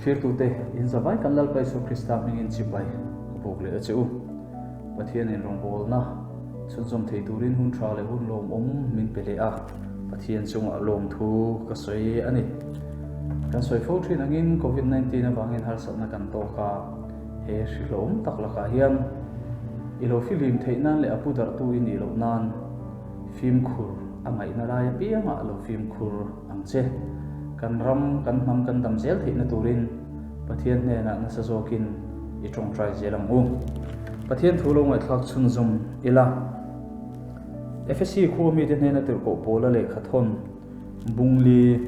Thirtute, in zavai kan Lalpa Isua Krista hmingin chibai ka buk leh a che u. Pathianin rawngbawlna chhunzawm thei turin hun tha leh hun lawmawm min pe leh a, Pathian chungah lawmthu ka sawi a ni. Kan sawi fo thin angin Covid 19 avangin harsatna kan tawk a, he hrihlawm tak lakah hian i lo fihlim theih nan leh a pu darhtu i nih loh nan fimkhur a ngaihna lai apiangah lo fimkhur ang che. Kan ram, kan hnam kan dam zel theihna turin Pathian hnenah nasa zawkin i tawngtai zel ang u. Pathian thu lo ngaihthlak chhunzawm ila. Efesi khua mite hnena tirhkoh Paula lehkha thawn Bungli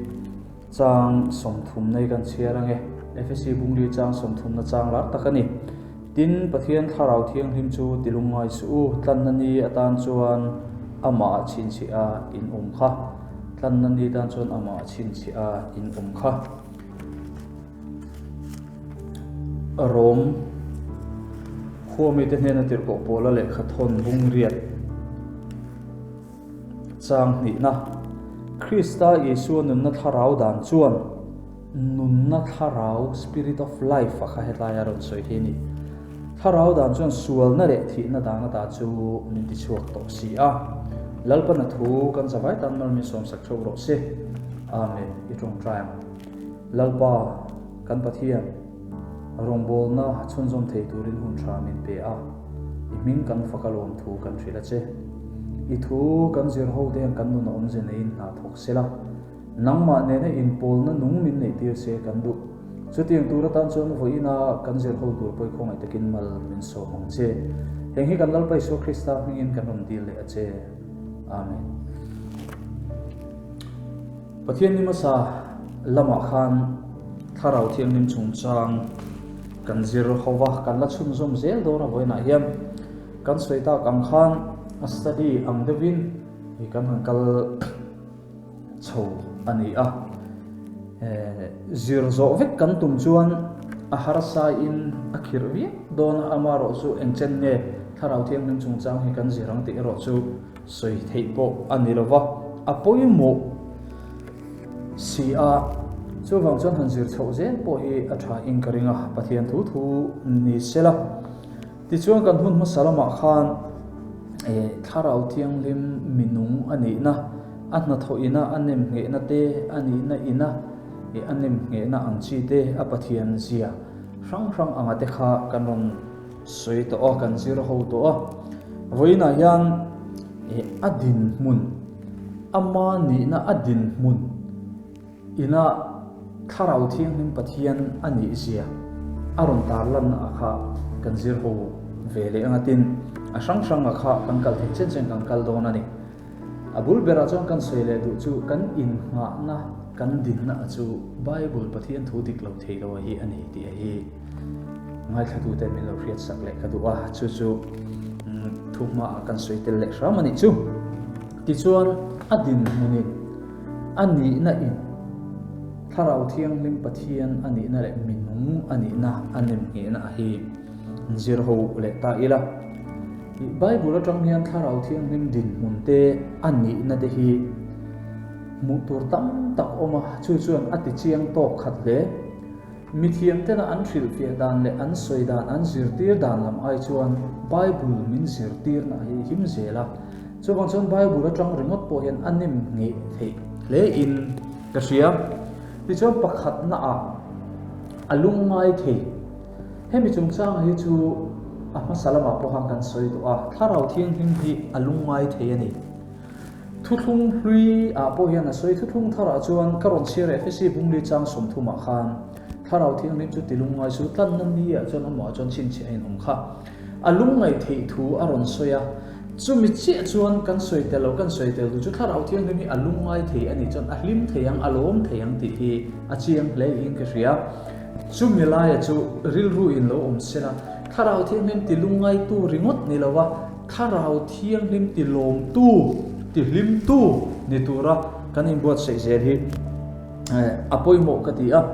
chang sawmthumna hi kan chhiar ang e. Efesi Bungli chang sawmthumna chang lar tak a ni. Tin, Pathian Thlarau Thianghlim chu ti lungngai suh u, tlanna ni atan chuan amah chhinchhiah a in awm kha. Tlanna ni atan chuan amah chhinchhiah a in awm kha. Rom khua mite hnena tirhkoh Paula lehkha thawn bung riat chang hnihna, Krista Isua nunna thlarau dan chuan nunna thlarau, spirit of life, a kha hetlai a rawn sawi hi a ni. Thlarau dan chuan sualna leh thihna dan ata chu min tichhuak tawh si a. Lalpana thu kan zavai tan mal min sawmsak theuh rawh se. Amen. I tawngtai ang. Lalpa, kan Pathian, rawngbawlna chhunzawm thei turin hun tha min pe a, i hming kan fak a lawm thu kan hrilh a che. I thu kan zir ho te hian kan nun a awmze neiin hna thawk sela, nangmah nena inpawlna nung min neihtir se kan duh. Chutiang tur atan chuan vawiina kan zir ho tur pawh i khawngaih takin mal min sawm ang che. Heng hi kan Lalpa Isua Krista hmingin kan rawn dil leh a che. Amen. Pathian ni hmasa lamah khan Thlarau Thianghlim chungchang kan zir ho va, kan la chhunzawm zel dawn a vawiinah hian kan sawi tak ang khan a study ang deuhin hi kan han kal chho a ni a. Zir zawh vek kan tum chuan a harsa in a khirh viau dawn a, amaherawh chu engchen nge Thlarau Thianghlim chungchang hi kan zir ang tih erawh chu Sawi theih pawh a ni lo va, a pawimawh si a, chuvang chuan han zir chhoh zel pawh hi a tha in ka ring a, Pathian thu thu ni se la. Tichuan kan hun hmasa lamah khan Thlarau Thianghlim minung a nihna, a hnathawh ina a nem nghehna te, a nihna ina a nem nghehna ang chi te, a Pathian zia hrang hrang anga te kha kan rawn Sawi tawh a, kan zir ho tawh a. Vawiinah hian eh a dinhmun, ama nihna a dinhmun ina Thlarau Thianghlim Pathian a nih zia a rawn tarlanna ah kha kan zir ho ve leh anga tin a hrang hrang ah kha kan kal theih chen chen kan kal dawn a ni. A bul berah chuan kan sawi leh duh chu kan innghahna, kan dinna chu Bible Pathian thu dik lo thei lo hi a ni tih a hi ngaithlatute min lo hriatsak leh ka duh a, chu chu thu hmaah kan sawi tel leh hram a nih chu. Tichuan a dinhmunin a nihna in Thlarau Thianghlim Pathian a nihna leh minung a nihna a nemnghehna hi zir ho leh ta ila. Bible atang hian Thlarau Thianghlim dinhmun te, a nihna te hi hmuh tur tam tak awm a, chu chuan a ti chiang tawk khat hle. Mithiam tena an hrilhfiah dan leh an sawi dan, an zirtir dan lam ai chuan Bible min zirtirna hi him zel a. Chuvang chuan Bible atang ringawt pawh hian a nem ngheh theih hle in ka hria. Tichuan pakhatna ah a lungngai thei. Hemi chungchanga hi chu a hmasa lamah pawh khan kan sawi tawh a, Thlarau Thianghlim hi a lungngai thei a ni. Thuthlung hlui ah pawh hian a sawi, thuthlung tharah chuan ka rawn chhiar Efesi bungli chang sawmthumah khan Thlarau Thianghlim chu ti lungngai su tlanna ni ah chuan amah chuan chhinchhiah a inawm kha. A lungngaih theih thu a rawn sawi a, chumi chiah chuan kan sawi tel lo, kan sawi tel tu chu Thlarau Thianghlim hi a lungngai thei a nih chuan a hlim thei ang, a lawm thei ang tih hi a chiang hle in ka hria. Chumi laia chu rilru in lo awm se la, Thlarau Thianghlim ti lungngaitu ringawt ni lova, Thlarau Thianghlim ti lawmtu, ti hlimtu ni tura kan inbuatsaih zel hi a pawimawh ka ti a.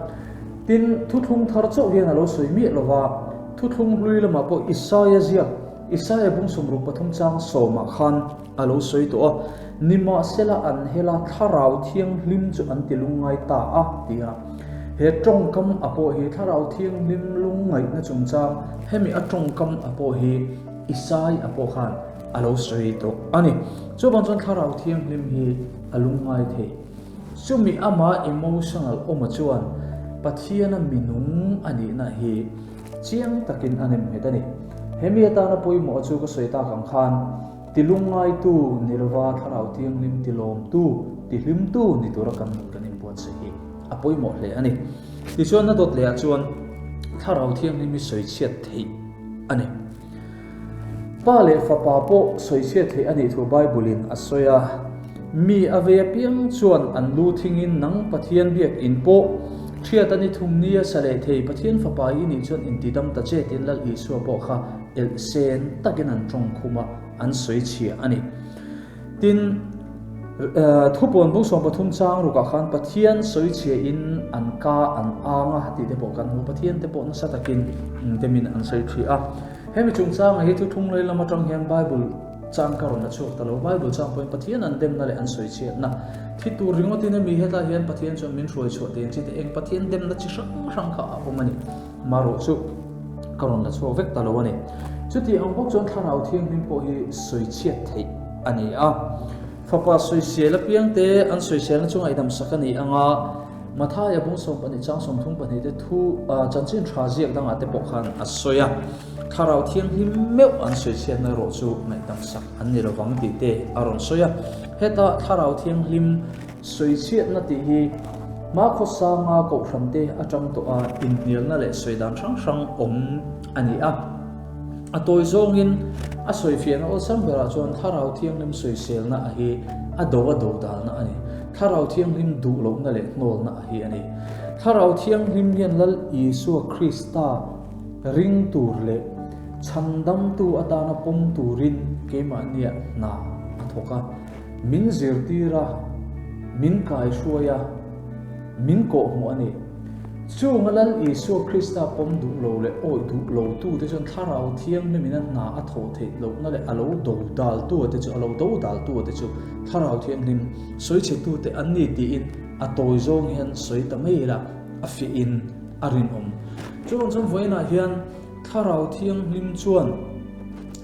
Tin, thuthlung thar chauh hian a lo sawi miah lova, thuthlung hlui lamah pawh Isaia ziak, Isaia bung 63 chang sawmah khan a lo sawi tawh a, Nimahsela an hela Thlarau Thianghlim chu an ti lungngai ta a, ti a. He tawngkam a pawh hi Thlarau Thianghlim lungngaihna chungchang hemi a tawngkam a pawh hi Isai a pawh khan a lo sawi tawh a ni. Chuvang chuan Thlarau Thianghlim hi a lungngai thei. Chumi ama emotional awma chuan Pathiana minung a nihna hi chiang takin a nemnghet a ni. Hemi atana pawimawh chu ka sawi tak ang khan tilungngaitu ni lova Thlarau Thianghlim tilawmtu, tihlimtu ni tura kan nun kan inbuatsaih hi a pawimawh hle a ni. Tichuan a dawt lehah chuan Thlarau Thianghlim hi sawichhiat theih a ni. Pa leh Fapa pawh sawichhiat theih a nih thu Bible-in a sawi a. Mi a vei apiang chuan an lu thingin nang Pathian biakinn pawh ṭhiat a ni thum nia sa leh thei Pathian Fapa i nih chuan intidam ta che tiin Lal Isua pawh kha elh sen takin an ṭawng khum a, an sawichhia a ni. Tin, Thupuan bung 13 chang rukah khan Pathian sawichhiain an ka an ang a tih te pawh kan hmu. Pathian te pawh nasa takin demin an sawi ṭhi a. Hemi chungchangah hi thuthlung lei lam aṭang hian Bible chang ka rawn la chhuak ta lo. Bible chang pawhin Pathian an demna leh an sawichhiatna thi tur ringawtin emi hetlai hian Pathian chuan min hruai chhuah tih ang chi te eng Pathian demna chi hrang hrang kha a awm a ni. Marawh chu ka rawn la chhuak vek ta lo a ni. Chuti ang bawk chuan Thlarau Thianghlim pawh hi sawichhiat theih a ni a. Fapa sawisel apiangte an sawiselna chu ngaihdam sak a ni ang a, Mathaia bung 12 chang 32 te thu chanchin tha ziak dangah te pawh khan a sawi a. Thlarau Thianghlim meuh an sawichhiatna erawh chu ngaihdam sak an ni lovang tih te a rawn sawi a. Heta Thlarau Thianghlim Sawichhiatna tih hi hmakhawsanga kohhrante atang tawha inhnialna leh sawi dan hrang hrang awm a ni a. A tawi zawngin a sawifiahna awlsam berah chuan Thlarau Thianghlim sawiselna a hi a do a do dalna a ni. Thlarau Thianghlim duh lohna leh hnawlna a hi a ni. Thlarau Thianghlim hian Lal Isua Krista ring tur leh chhandamtu atana pawm turin keimahniah hna a thawk a. Min zirtir a, min kaihruai a, min kawhhmuh a ni. Chunga Lal Isua Krista pawm duh lo leh awih duh lo tute chuan Thlarau Thianghlimin a hna a thawh theih lohna leh a lo dodaltu te chu a lo dodaltu te chu Thlarau Thianghlim sawichhetute an ni tiin a tawi zawng hian sawi ta mai ila a fiahin a rinawm. Chuvang chuan vawiinah hian Thlarau Thianghlim chuan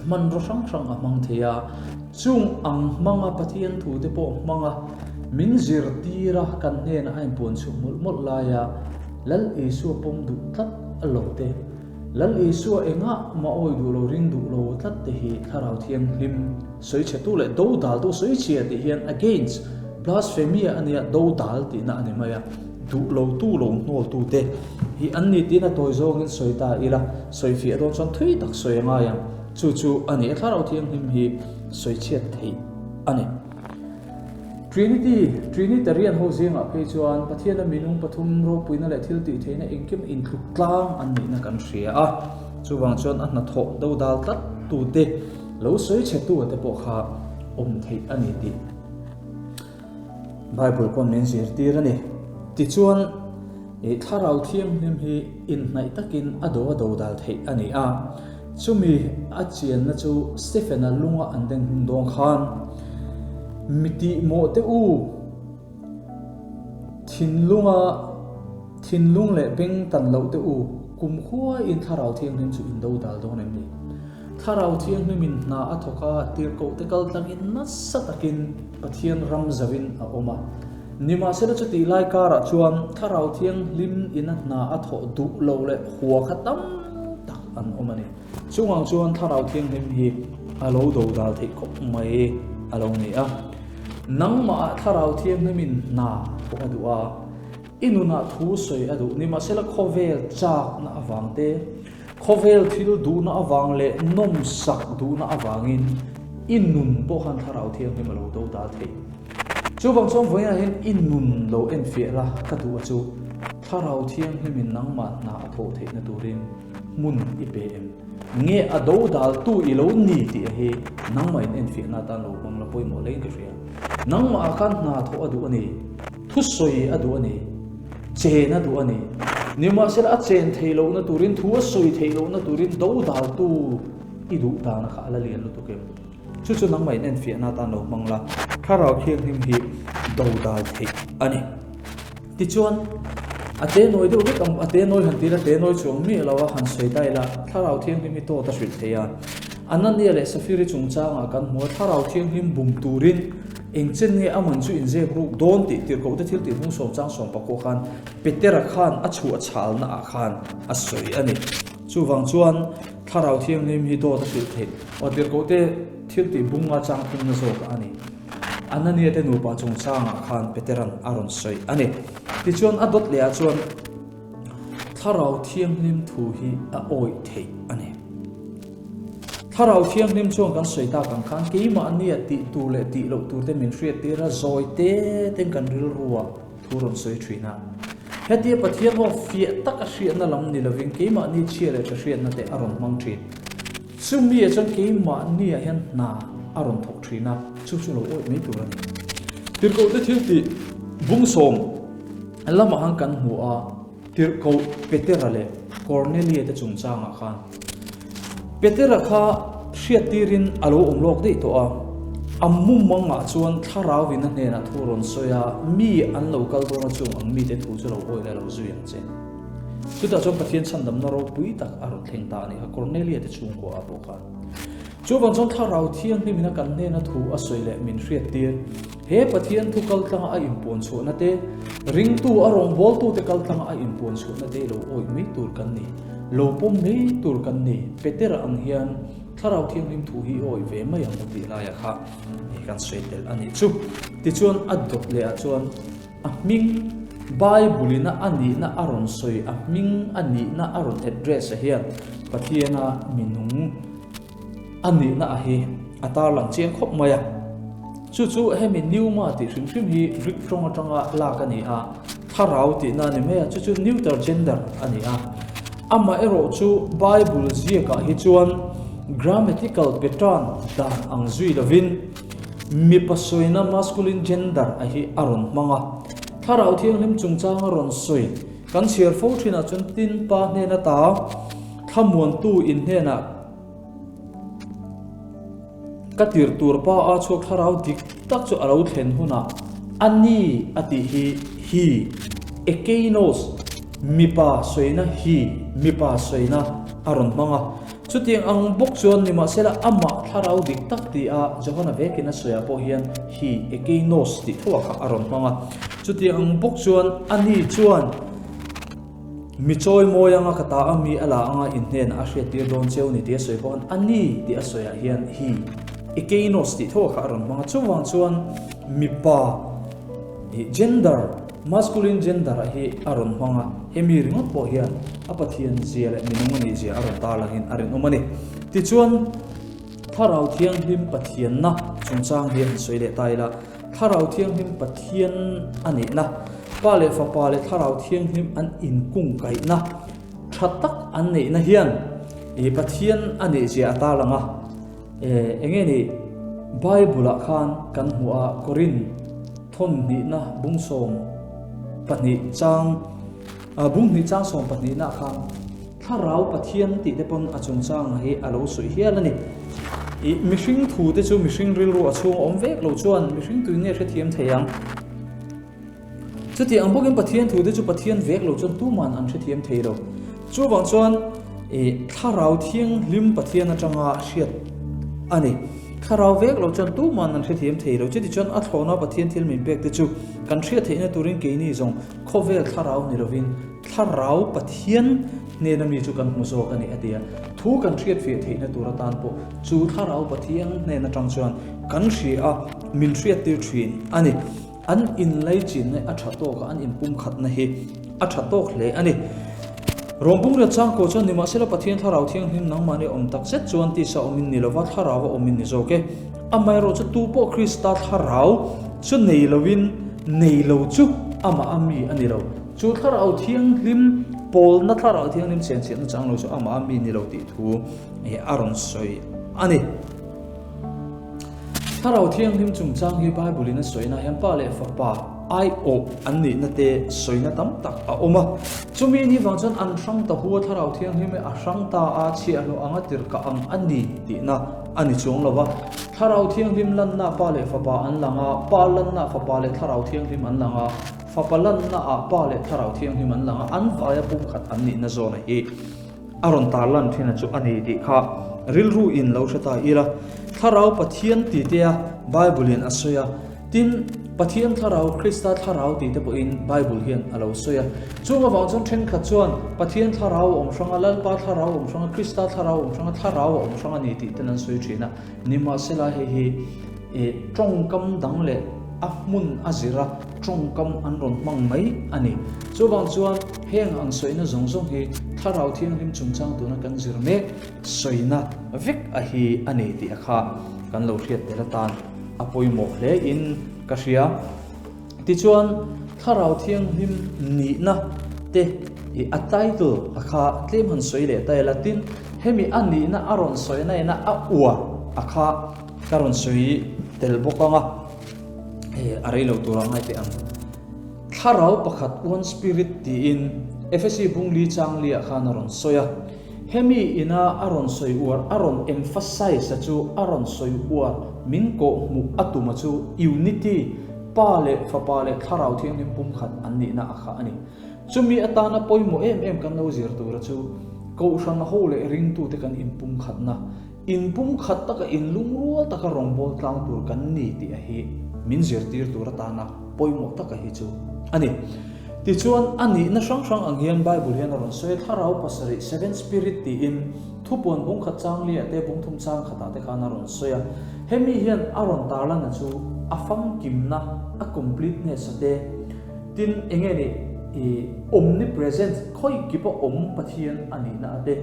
hmanraw hrang hrang a hmang thei a, chung ang hmanga Pathian thute pawh hmanga min zirtir a, kan hnenah a inpuan chhuah mawlh mawlh laia Lal Isua pawm duh tlat a lo te, Lal Isua engah mah awi duh lo, ring duh lo tlat te hi Thlarau Thianghlim sawichhetu leh dodaltu sawichhia tih hian against, blasphemia a nia, dodal tihna a ni mai a. Duh lo tu lo hnawl tu te hi an ni tiin a tawi zawngin sawi ta ila, sawi fiah dawn chuan thui tak sawi a ngai ang. Chu chu a ni a, Thlarau Thianghlim hi sawi chhiat theih a ni. Trinity, Trinitarian ho zingah phei chuan Pathiana minung pathum ropuina leh thil tih theihna engkim inthluk tlang an nihna kan hria a, chuvang chuan a hnathawh dodal tlat tu te lo sawi chhe tu te pawh kha awm theih a ni tih Bible pawn min zirtir a ni. Tichuan, i Thlarau Thianghlim hi inhnaih takin a do a do dal theih a ni a. Chumi a chianna chu Stephen-a lunga an den hmun dawn khan, Mi tihmawh teh u, thinlunga thinlung leh beng tan loh teh u, kumkhuaiin Thlarau Thianghlim chu in do dal dawn em ni? Thlarau Thianghlimin hna a thawk a, tirhkohte kal tlangin nasa takin Pathian ram zauhin a awm a. Nimahsela chutih lai karah chuan Thlarau Thianghlim ina hna a thawh duh lo leh hua kha tam tak an awm a ni. Chungah chuan Thlarau Thianghlim hi a lo dodal theih khawp mai a lo ni a. Nangmahah Thlarau Thianghlimin hna thawh a duh a, i nunah thu sawi a duh. Nimahsela khawvel chakna avang te, Khawvel thil duhna avang leh nawmsak duhna avangin i nun pawh khan Thlarau Thianghlim a lo do dal thei. Chuvang chuan vawiinah hian i nun lo enfiah la ka duh a chu Thlarau Thianghlimin nangmah hna a thawh theihna turin hmun i pe em? Nge a do daltu i lo ni tih a hi nangmah in enfiahna atan lo hmang la pawimawh hlein ka hria. Nangmah ah khan hna thawh a duh a ni. Thusawi a duh a ni. Chen a duh a ni. Nimahsela a chen theih lohna turin, thu a sawi theih lohna turin dodaltu i duh dana kha a la lian lutuk em? Chu chu nangmah in enfiahna atan lo hmang la, Thlarau Thianghlim hi dodal theih a ni. Tichuan. A te nawi deuh vek ang, a te nawi han ti ila, te nawi chuang miah lo a, han sawi ta ila, Thlarau Thianghlim hi tawt a hrilh thei a. Anania leh Safiri chungchangah kan hmu a, Thlarau Thianghlim bum turin eng chen nge a man chu inzep ruk dawn tih tirhkohte thil tih hmung sawm chang sawm pakua khan Petera khan a chhuah chhalna ah khan a sawi a ni. Chuvang chuan Thlarau Thianghlim hi dawt a hrilh theih aw tirhkohte thil tih bunga chang thumna zawk a ni. Anania te nupa chungchangah khan Petera'n a rawn sawi a ni. Tichuan a dawt leh ah chuan Thlarau Thianghlim thu hi a awih theih a ni. Thlarau Thianghlim chuan kan sawi tak ang khan keimahnia tih tur leh tih loh tur te min hriat tir a, zawi te ten kan rilru ah thu rawn sawi thin a. Hetia Pathian aw fiah tak a hriatna lam ni lovin keimahni chhia leh tha hriatna te a rawn hmang thin. Chumi ah chuan keimahni ah hian hna a rawn thawk thin a, chu chu lo awih mai tur a ni. Tirhkohte thil tih bungsawm lamah khan kan hmu a, Tirhkoh Petera leh Kornelia te chungchangah khan Petera kha hriattirin a lo awm lawk daih tawh a, a mumangah chuan Thlarauin a hnenah thu rawn sawi a, mi an lo kal dawn a chung ang mite thu chu lo awih la lo zui ang che. Chutah chuan Pathian chhandamna ropui tak a rawn thleng ta a nih kha Kornelia te chhungkua ah pawh khan. Chuvang chuan Thlarau Thianghlimin a kan hnena thu a sawi leh min hriattir. He Pathian thu kaltlanga a inpuan chhuahna te, ringtu a rawngbawltute kaltlanga a inpuan chhuahna te lo awih mai tur kan ni, lo pawm mai tur kan ni. Petera ang hian Thlarau Thianghlim thu hi i awih ve mai ang u tih laiah kha kan sawi tel a nih chu. Tichuan a dawt leh ah chuan a hming Bible-ina a nihna a rawn sawi, a hming a nihna a rawn address-a hian Pathiana minung A nihna a hi a tarlang chiang khawp mai a. Chu chu hemi pneuma tih hrim hrim hi Greek tawng atanga lak a ni a, thlarau tihna a ni mai a, chu chu neuter gender a ni a. Amaherawh chu Bible ziakah hi chuan grammatical pattern dan ang zui lovin mipa sawina masculine gender a hi a rawn hmang a. Thlarau Thianghlim chungchanga rawn sawi kan chhiar fo thinah chuan tin pa hnen ata thlamuantu in hnenah Ka tir tur pa a chhuak thlarau dik tak chu a lo thlen hunah a ni a tih hi hi Ekeinos mipa sawina hi mipa sawina a rawn hmang a. Chutiang ang bawk chuan nimahsela amah thlarau dik tak ti a Johana vekin a sawiah pawh hian hi Ekeinos tih tho ah kha a rawn hmang a. Chutiang ang bawk chuan a ni chuan Mi chawi mawi anga ka ta a mi a la anga in hnenah a hriattir dawn cheu ni tih a sawi pawh khan a ni tih a sawiah hian hi Ekeinos tih tho kha a rawn hmang a, chuvang chuan mipa hi gender, masculine gender ah hi a rawn hmang a, hemi ringawt pawh hian a Pathian zia leh minung a nih zia a rawn tarlangin a rinawm a ni. Tichuan Thlarau Thianghlim Pathianna chungchang hi han sawi leh ta ila, Thlarau Thianghlim Pathian a nihna, Pa leh Fapa leh Thlarau Thianghlim an inkungkaihna tha tak an neihna hian ih Pathian a nih zia a tarlang a. Eng nge ni Bible-ah khan kan hmuh a, Korin thawn hnihna bungsawm pahnih chang, bung hnih chang sawm pahnihna khan, Thlarau Pathian tih te pawn a chungchang hi a lo suih hial a ni. Ih, mihring thu te chu mihring rilru a chhung a awm vek lo chuan mihring tuin nge hrethiam thei ang? Chutiang ang bawkin Pathian thu te chu Pathian vek lo chuan tuman an hrethiam thei lo. Chuvang chuan ih, Thlarau Thianghlim Pathian atanga hriat a ni. Thlarau vek lo chuan tuman an hrethiam thei lo. Chutichuan a thlawhna Pathian thil min pek te chu kan hriat theihna turin keini zawng khawvel thlarau ni lovin Thlarau Pathian hnena mi chu kan hmu zawk a ni a ti a. Thu kan hriatfiah theihna tur atan pawh chu Thlarau Pathian hnen atang chuan kan hria a, min hriattir thin a ni. An inlaichinna a tha tawk a, an inpumkhatna hi a tha tawk hle a ni. Rawngbung riat changkaw chuan nimahsela Pathian Thlarau Thianghlim nangmahni awm tak zet chuan tisa awmin ni lova Thlarau a awmin ni zawk e. Amaherawhchu tu pawh Krista Thlarau chu nei lovin nei lo chu amah a mi a ni lo. Chu Thlarau Thianghlim, pawlna Thlarau Thianghlim chhenchhiatna chang lo chu amah a mi ni lo tih thu a rawn sawi a ni. Thlarau Thianghlim chungchang hi Bible-in a sawina hian Pa leh Fapa aiawh an nihna te sawina tam tak a awm a. Chumi ni vang chuan an hrang ta hu a, Thlarau Thianghlim hi a hrang ta a, chhiahhlawh anga tirhkah ang a ni tihna a ni chuang lo va. Thlarau Thianghlim lanna Pa leh Fapa an lang a, Pa lanna Fapa leh Thlarau Thianghlim an lang a. Fapa lanna ah Pa leh Thlarau Thianghlim an lang a, an vaia pumkhat an nihna zawna hi a rawn tarlan thin a chu a ni tih kha rilru in lo hre ta ila. Thlarau Pathian ti te a Bible in a sawi a, tin Pathian Thlarau, Krista Thlarau ti te pawhin Bible hian a lo sawi a. Chung avang chuan thenkhat chuan Pathian Thlarau a awm hrang a, Lalpa Thlarau a awm hrang a, Krista Thlarau a awm hrang a, Thlarau a awm hrang a ni tih ten an sawi thin a. Nimahsela hei hi ih tawngkam dang leh a hmun a zir a tawngkam an rawn hmang mai a ni. Chuvang chuan heng ang sawina zawng zawng hi Thlarau Thianghlim chungchang tuna kan zir mek sawina vek a hi a ni tih a kha kan lo hriat tel atan a pawimawh hle in ka hria. Tichuan Thlarau Thianghlim nihna te i a title a kha tlem han sawi leh ta ila tin hemi a nihna a rawn sawi na ina a uar a kha ka rawn sawi tel bawk ang a, hei a rei lo tur a ngai teh ang. Thlarau pakhat one spirit tiin Efesi bungli changli ah khan a rawn sawi a. Hemi ina a rawn sawi uar, a rawn emphasize a chu a rawn sawi uar, min kawh hmuh a tum a chu unity, Pa leh Fapa leh Thlarau Thianghlim pumkhat an nihna a kha a ni. Chumi atana pawimawh em em kan lo zir tur a chu Kohhran ho leh ringtute kan inpumkhatna, inpumkhat taka inlungrual taka rawngbâwl tlang tur kan ni tih a hi min zirtir tur atana pawimawh taka hi chu a ni. Tichuan, a nihna hrang hrang ang hian Bible hian a rawn sawi a, Thlarau pasarih, seven spirit, tiin thupuan bung khat chang liah te, bung thum chang khatah te khan a rawn sawi a. Hemi hian a rawn tarlana chu a famkimna, a completeness a te, tin eng nge ni, i omnipresence, khawi kipa awm Pathian a nihna a te,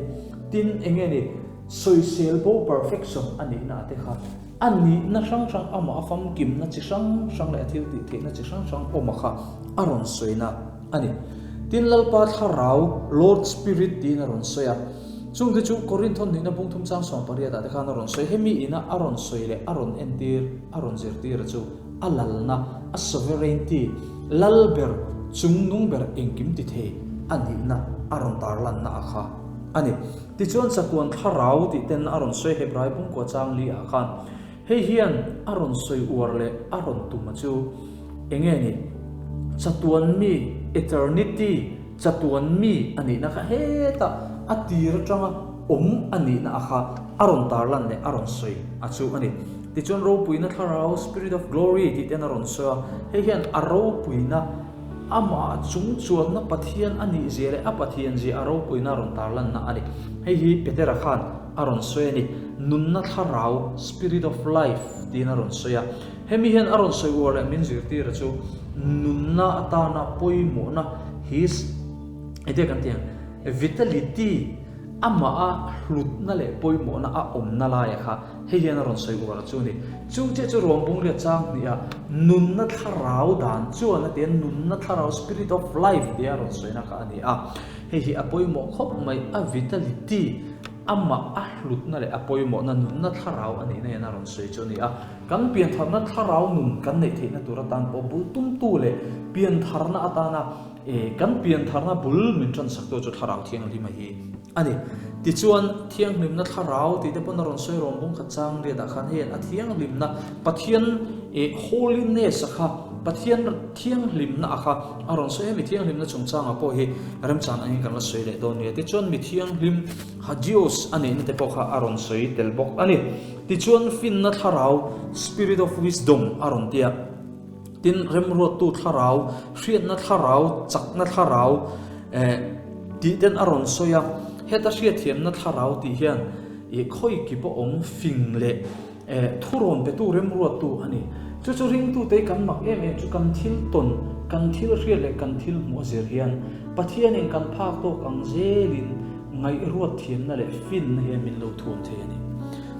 tin eng nge ni, sawisel bo perfection a nihna a te kha. A nihna hrang hrang amah a famkimna chi hrang hrang leh a thil tih theihna chi hrang hrang awm a kha a rawn sawina a ni. Tin, Lalpa Thlarau, Lord Spirit, tiin a rawn sawi a. Chungte chu Korinthon hnihna bung thum chang sawm pariatah te khan a rawn sawi. Hemi ina a rawn sawi leh a rawn entir, a rawn zirtir a chu a lalna, a sovereignty, lal ber, chungnung ber engkim ti thei a nihna a rawn tarlanna a kha a ni. Tichuan chatuan thlarau tih ten a rawn sawi Hebrai pumkua chang li ah khan hei hian a rawn sawi uar leh a rawn tum a chu enge ni? Chatuan mi, eternity, chatuan mi a nihna kha hetah a tir atanga awm a nihna a kha a rawn tarlan leh a rawn sawi a chu a ni. Tichuan ropuina thlarau, spirit of glory, tih ten a rawn sawi a, hei hian a ropuina Amah chung chuanna Pathian a nih zia leh a Pathian zia a ropuina a rawn tarlanna a ni. Hei hi Petera khan a rawn sawi a ni. Nunna thlarau, spirit of life, tiin a rawn sawi a. Hemi hian a rawn sawi uar leh min zirtira chu nunna atana pawimawhna, his, enge kan tih ang, vitality, amaha hlutna leh pawimawhna a awmna laia kha Hei hian a rawn sawi uar chu a ni. Chu chiah chu ruang bung riat chang hnih a, nunna thlarau dan chuan a ti a, nunna thlarau, spirit of life, tia a rawn sawina kha a ni a. Hei hi a pawimawh khawp mai, a vitality, amah a hlutna leh a pawimawhna nunna thlarau a nihna hian a rawn sawi chu a ni a. Kan piantharna thlarau nun kan neih theihna tur atan pawh bul tumtu leh piantharna atana kan piantharna bul min tansaktu chu Thlarau Thianghlima hi a ni. Tichuan, thianghlimna thlarau tih te pawn a rawn sawi rawn bung khat chang riatah khan hei a thianghlimna Pathian holiness a kha Pathian thianghlimna a kha a rawn sawi a, mi thianghlimna chungchangah pawh hi remchan angin kan la sawi leh dawn nia. Tichuan, mi thianghlim hagios a nihna te pawh kha a rawn sawi tel bawk a ni. Tichuan, finna thlarau, spirit of wisdom, a rawn ti a. Tin, remruattu thlarau, hriatna thlarau, chakna thlarau eh tih ten a rawn sawi a. Heta hriatthiamna thlarau tih hian ih khawi ki pawh awm fing leh eh thurawn petu remruattu a ni. Chu chu ringtute kan mak em em chu kan thil tawn, kan thil hriat leh kan thil hmuh a zir hian Pathianin kan phak tawk ang zelin ngaihruat thiamna leh finna hian min lo thuam thei a ni.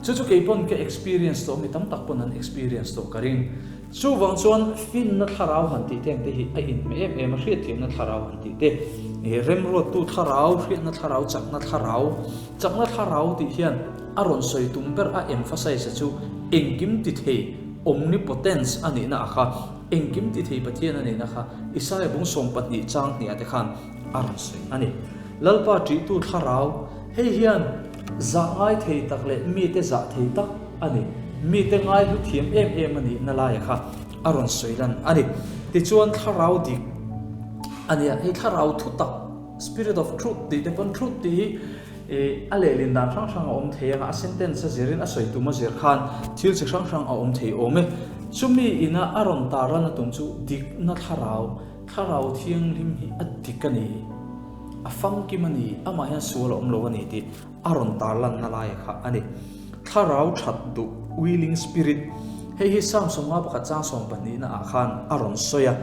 Chu chu kei pawn ka experience tawh mi tam tak pawn an experience tawh ka ring. Chuvang chuan finna thlarau han tih te ang te hi a inhmeh em em a, hriatthiamna thlarau han tih te, remruattu thlarau, hriatna thlarau, chakna thlarau, chakna thlarau tih hian a rawn sawi tum ber a emphasize a chu engkim ti thei, omnipotence, a nihna a kha, engkim ti thei Pathian a nihna kha Isaia bung 12 chang hniah te khan a rawn sawi a ni. Lalpa ṭihtu thlarau, hei hian zah ngai thei tak leh mite zah thei tak a ni. Mite ngaihlu thiam em em a nihna laia kha a rawn sawi lan a ni. Tichuan thlarau dik A nia, hei thlarau thutak, spirit of truth tih te pawn truth tih hi a lehlin dan hrang hrang a awm thei anga a sentence a zirin a sawi tum a zir khan thil chi hrang hrang a awm thei awm e. Chumi ina a rawn tarlan a tum chu dikna thlarau, thlarau thianghlim hi a dik a ni, a famkim a ni, amah hian sual a awm lo a ni tih a rawn tarlanna lai kha a ni. Thlarau that duh, willing spirit, hei hi Psalm 51 chang 12 na ah khan a rawn sawi a.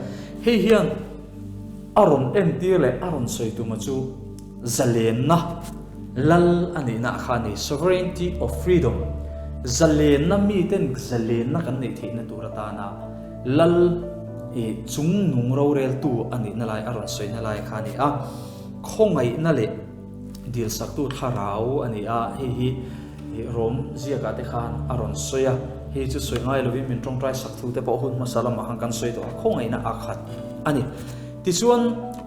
Hei hian a rawn entir leh a rawn sawi tuma chu zalenna lal a nihna kha a ni, sovereignty of freedom, zalenna miten zalenna kan neih theihna tur atana lal chungnung roreltu a nihna lai a rawn sawina lai kha a ni a. Khawngaihna leh Dilsaktu thlarau a ni a, hei hi Rom ziakah te khan a rawn sawi a, hei chu sawi ngai lovin min tawngtai sak thu te pawh hun hmasa lamah khan kan sawi tawh a, khawngaihna a khat a ni. Tichuan,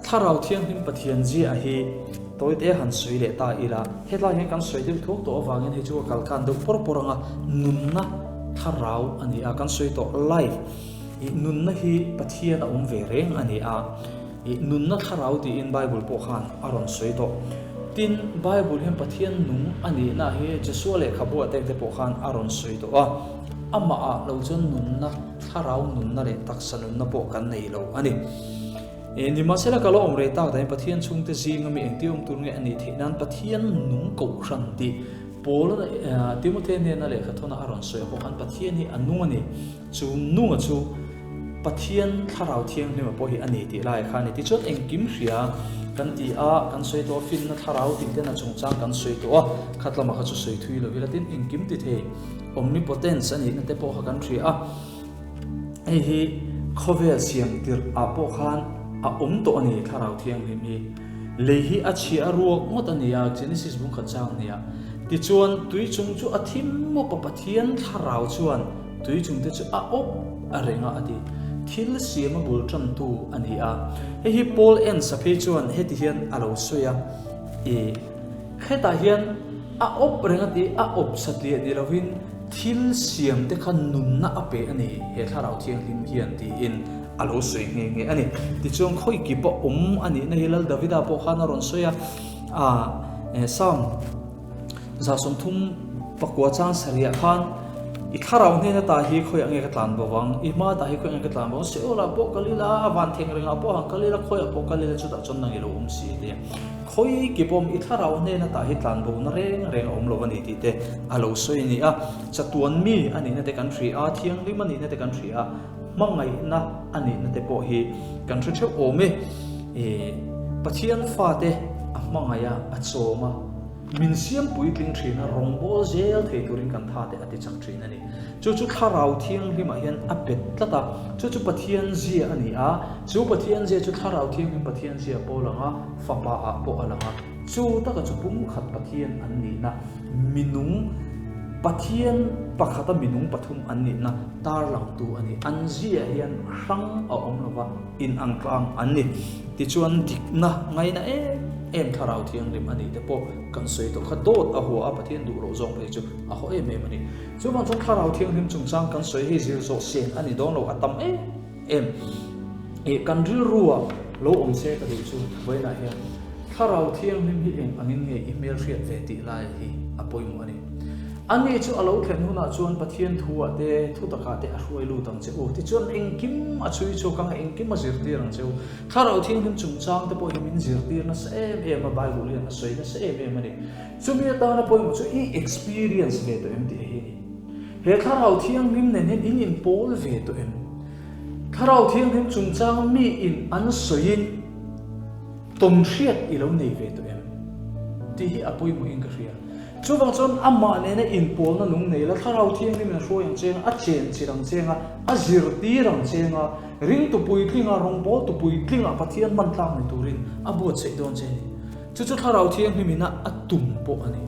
Thlarau Thianghlim Pathian zia hi tawite han sawi leh ta ila, hetlai hian kan sawi deuh thuak tawh avangin hei chu ka kal khan deuh pawr pawr anga nunna thlarau a ni a, kan sawi tawh life, nunna hi Pathian a awm ve reng a ni a. Ih, nunna thlarau tiin Bible pawh khan a rawn sawi tawh. Tin, Bible hian Pathian nung a nihna hi Jesua lehkhabu a tek te pawh khan a rawn sawi tawh a. Amah ah lo chuan nunna, thlarau nunna leh taksa nunna pawh kan nei lo a ni. Ih, nimahsela ka lo awm rei tak dahin Pathian chhungte zinga mi engti awm tur nge a nih theih nan Pathian nung kohhran tih Paul, Timothea hnena lehkhathawna a rawn sawi pawh khan Pathian hi a nung a ni. Chu nunga chu Pathian Thlarau Thianghlima pawh hi a ni tih lai kha a ni. Tichuan engkim hria kan ti a, kan sawi tawh a, finna thlarau tih ten a chungchang kan sawi tawh a, khat lamah kha chu sawi thui lo ila tin engkim ti thei omnipotence a nihna te pawh kha kan hria a. Hei hi khawvel siam tirh ah pawh khan a awm tawh a ni Thlarau Thianghlim hi. Lei hi a chhia a ruak ngawt a ni a, Genesis bungkhat chang a ni a. Tichuan tui chung chu a thim mawp a, Pathian Thlarau chuan Tui chungte chu a awp a reng a a ti. Thil siam a bul tantu a ni a. Hei hi Paul Enns a phei chuan heti hian a lo sawi a, I hetah hian a awp reng a ti, a awp satliah ni lovin thil siam te kha nunna a pe a ni he Thlarau Thianghlim hian tiin a lo sawi nghe nghe a ni. Tichuan khawi kip a awm a nihna hi Lal Davida pawh khan a rawn sawi a, a Psalm 39 chang sarihah khan, I thlarau hnena ta hi khawiah nge ka tlan bo vang? I hma ta hi khawiah nge ka tlan bo vang? Seolah pawh kal ila, a van theng rengah pawh han kal ila, khawiah pawh kal ila chutah chuan nang i lo awm si tia. Khawi ki pawm i thlarau hnena ta hi tlan bo na reng reng a awm lo a ni tih te a lo sawi a ni a. Chatuan mi a nihna te kan hria a, thianghlim a nihna te kan hria a, hmangaihna a nihna te pawh hi kan hre theuh awm e. Pathian fate a hmangaih a, a chawm a. Min siam puitling thin a, rawngbâwl zel thei turin kan tha te a ti chak thin a ni. Chu chu Thlarau Thianghlimah hian a bet tlat a, chu chu Pathian zia a ni a, chu Pathian zia chu Thlarau Thianghlim Pathian zia pawh a lang a, Fapa ah pawh a lang a, chu taka chu pumkhat Pathian an nihna, minung Pathian pakhata minung pathum an nihna tarlangtu a ni. An ziah hian hrang a awm lo va. Inang tlang an ni. Tichuan dikna ngaina em em Thlarau Thianghlim a nih te pawh kan sawi tawh kha dawt a hua a, Pathian duh loh zawng phei chu a haw em em a ni. Chuvang chuan Thlarau Thianghlim chungchang kan sawi hei zir zawh sen a ni dawn lo a tam em em. Ih kan rilrua lo awm se ka duh chu vawiinah hian Thlarau Thianghlim hi eng angin nge i hmelhriat ve tih lai hi a pawimawh a ni. Ani chu a lo thlen hunah chuan Pathian thuah te, thutakah te a hruai lut ang che u. Tichuan engkim a chhui chhuak ang a, engkim a zirtir ang che u. Thlarau Thianghlim chungchang te pawh hi min zirtir nasa em em a, Bible hian a sawi nasa em em a ni. Chumi atana pawimawh chu i experience ve tawh em tih hi a ni. He Thlarau Thianghlim nen hian in inpawl ve tawh em? Thlarau Thianghlim chungchang miin an sawiin tawnhriat i lo nei ve tawh em? Tih hi a pawimawhin ka hria. Chuvang chuan amah nena inpawlna nung nei la, Thlarau Thianghlim in a hruai ang cheng a, a chenchilh ang cheng a, a zirtir ang cheng a, ringtu puitlinga, rawngbawltu puitlinga Pathian hman tlak ni turin a buatsaih dawn che a ni. Chu chu Thlarau Thianghlim ina a tum pawh a ni.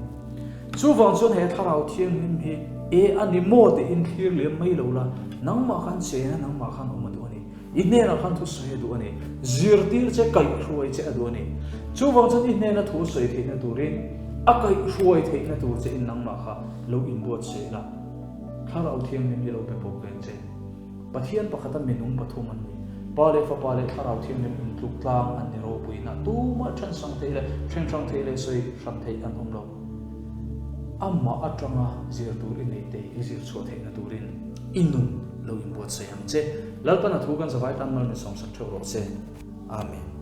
Chuvang chuan he Thlarau Thianghlim hi e a ni maw tiin thlir liam mai lo la, nangmah khan chen a, nangmah khan awm a duh a ni. I hnenah khan thu sawi a duh a ni. Zirtir che, kaihhruai che a duh a ni. Chuvang chuan i hnena thu sawi theihna turin, a kaihhruai theihna tur che in nangmah kha lo inbuatsaih la. Thlarau Thianghlim hi lo pe bawk veng che. Pathian pakhata minung pathum an ni. Pa leh Fapa leh Thlarau Thianghlim intluk tlang an ni ropuina tumah then hrang thei leh then hrang thei leh sawi hran theih an awm lo. Amah atanga zir tur i nei te i zir chhuah theihna turin i nun lo inbuatsaih ang che. Lalpan a thu kan zavai tan mal min sawmsak theuh rawh se. Amen.